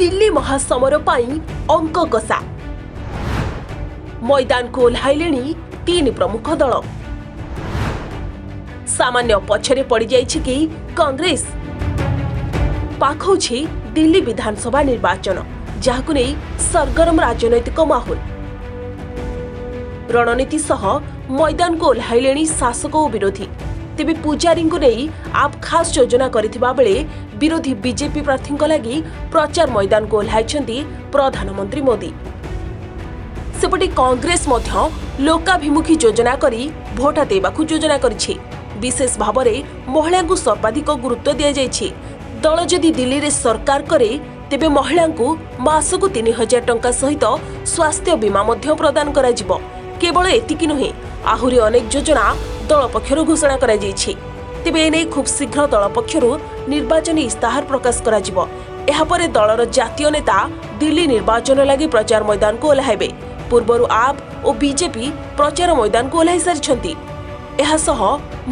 ଦିଲ୍ଲୀ ମହାସମର ପାଇଁ ଅଙ୍କ କଷା। ମଇଦାନକୁ ଓହ୍ଲାଇଲେଣି ତିନି ପ୍ରମୁଖ ଦଳ। ସାମାନ୍ୟ ପଛରେ ପଡ଼ିଯାଇଛି କି କଂଗ୍ରେସ? ପାଖଉଛି ଦିଲ୍ଲୀ ବିଧାନସଭା ନିର୍ବାଚନ, ଯାହାକୁ ନେଇ ସରଗରମ ରାଜନୈତିକ ମାହୋଲ। ରଣନୀତି ସହ ମଇଦାନକୁ ଓହ୍ଲାଇଲେଣି ଶାସକ ଓ ବିରୋଧୀ। ତେବେ ପୂଜାରୀଙ୍କୁ ନେଇ ଆପ୍ ଖାସ୍ ଯୋଜନା କରିଥିବା ବେଳେ ବିରୋଧୀ ବିଜେପି ପ୍ରାର୍ଥୀଙ୍କ ଲାଗି ପ୍ରଚାର ମଇଦାନକୁ ଓହ୍ଲାଇଛନ୍ତି ପ୍ରଧାନମନ୍ତ୍ରୀ ମୋଦି। ସେପଟେ କଂଗ୍ରେସ ମଧ୍ୟ ଲୋକାଭିମୁଖୀ ଯୋଜନା କରି ଭୋଟ ଦେବାକୁ ଯୋଜନା କରିଛି। ବିଶେଷ ଭାବରେ ମହିଳାଙ୍କୁ ସର୍ବାଧିକ ଗୁରୁତ୍ୱ ଦିଆଯାଇଛି। ଦଳ ଯଦି ଦିଲ୍ଲୀରେ ସରକାର କରେ, ତେବେ ମହିଳାଙ୍କୁ ମାସକୁ 3000 ଟଙ୍କା ସହିତ ସ୍ୱାସ୍ଥ୍ୟ ବୀମା ମଧ୍ୟ ପ୍ରଦାନ କରାଯିବ। କେବଳ ଏତିକି ନୁହେଁ, ଆହୁରି ଅନେକ ଯୋଜନା ଦଳ ପକ୍ଷରୁ ଘୋଷଣା କରାଯାଇଛି। ତେବେ ଏନେଇ ଖୁବ୍ ଶୀଘ୍ର ଦଳ ପକ୍ଷରୁ ନିର୍ବାଚନୀ ଇସ୍ତାହାର ପ୍ରକାଶ କରାଯିବ। ଏହାପରେ ଦଳର ଜାତୀୟ ନେତା ଦିଲ୍ଲୀ ନିର୍ବାଚନ ଲାଗି ପ୍ରଚାର ମଇଦାନକୁ ଓହ୍ଲାଇବେ। ପୂର୍ବରୁ ଆପ୍ ଓ ବିଜେପି ପ୍ରଚାର ମଇଦାନକୁ ଓହ୍ଲାଇ ସାରିଛନ୍ତି। ଏହାସହ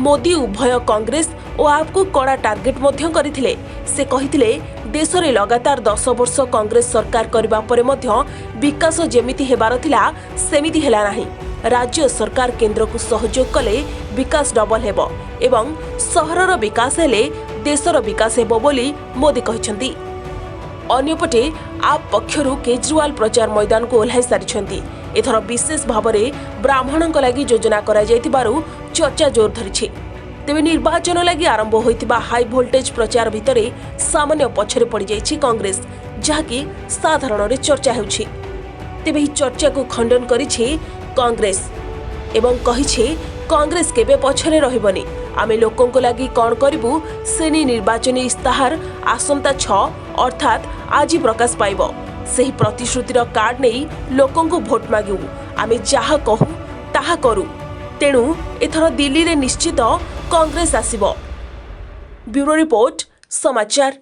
ମୋଦି ଉଭୟ କଂଗ୍ରେସ ଓ ଆପ୍କୁ କଡ଼ା ଟାର୍ଗେଟ ମଧ୍ୟ କରିଥିଲେ। ସେ କହିଥିଲେ, ଦେଶରେ ଲଗାତାର 10 ବର୍ଷ କଂଗ୍ରେସ ସରକାର କରିବା ପରେ ମଧ୍ୟ ବିକାଶ ଯେମିତି ହେବାର ଥିଲା, ସେମିତି ହେଲା ନାହିଁ। ରାଜ୍ୟ ସରକାର କେନ୍ଦ୍ରକୁ ସହଯୋଗ କଲେ ବିକାଶ ଡବଲ ହେବ ଏବଂ ସହରର ବିକାଶ ହେଲେ ଦେଶର ବିକାଶ ହେବ ବୋଲି ମୋଦି କହିଛନ୍ତି। ଅନ୍ୟପଟେ ଆପ୍ ପକ୍ଷରୁ କେଜରିୱାଲ ପ୍ରଚାର ମଇଦାନକୁ ଓହ୍ଲାଇ ସାରିଛନ୍ତି। ଏଥର ବିଶେଷ ଭାବରେ ବ୍ରାହ୍ମଣଙ୍କ ଲାଗି ଯୋଜନା କରାଯାଇଥିବାରୁ ଚର୍ଚ୍ଚା ଜୋର ଧରିଛି। ତେବେ ନିର୍ବାଚନ ଲାଗି ଆରମ୍ଭ ହୋଇଥିବା ହାଇ ଭୋଲ୍ଟେଜ ପ୍ରଚାର ଭିତରେ ସାମାନ୍ୟ ପଛରେ ପଡ଼ିଯାଇଛି କଂଗ୍ରେସ, ଯାହାକି ସାଧାରଣରେ ଚର୍ଚ୍ଚା ହେଉଛି। ତେବେ ଏହି ଚର୍ଚ୍ଚାକୁ ଖଣ୍ଡନ କରିଛି କଂଗ୍ରେସ ଏବଂ କହିଛି, କଂଗ୍ରେସ କେବେ ପଛରେ ରହିବନି। ଆମେ ଲୋକଙ୍କ ଲାଗି କ'ଣ କରିବୁ, ସେ ନେଇ ନିର୍ବାଚନୀ ଇସ୍ତାହାର ଆସନ୍ତା 6 ଅର୍ଥାତ୍ ଆଜି ପ୍ରକାଶ ପାଇବ। ସେହି ପ୍ରତିଶ୍ରୁତିର କାର୍ଡ ନେଇ ଲୋକଙ୍କୁ ଭୋଟ ମାଗିବୁ। ଆମେ ଯାହା କହୁ, ତାହା କରୁ। ତେଣୁ ଏଥର ଦିଲ୍ଲୀରେ ନିଶ୍ଚିତ କଂଗ୍ରେସ ଆସିବ। ବ୍ୟୁରୋ ରିପୋର୍ଟ, ସମାଚାର।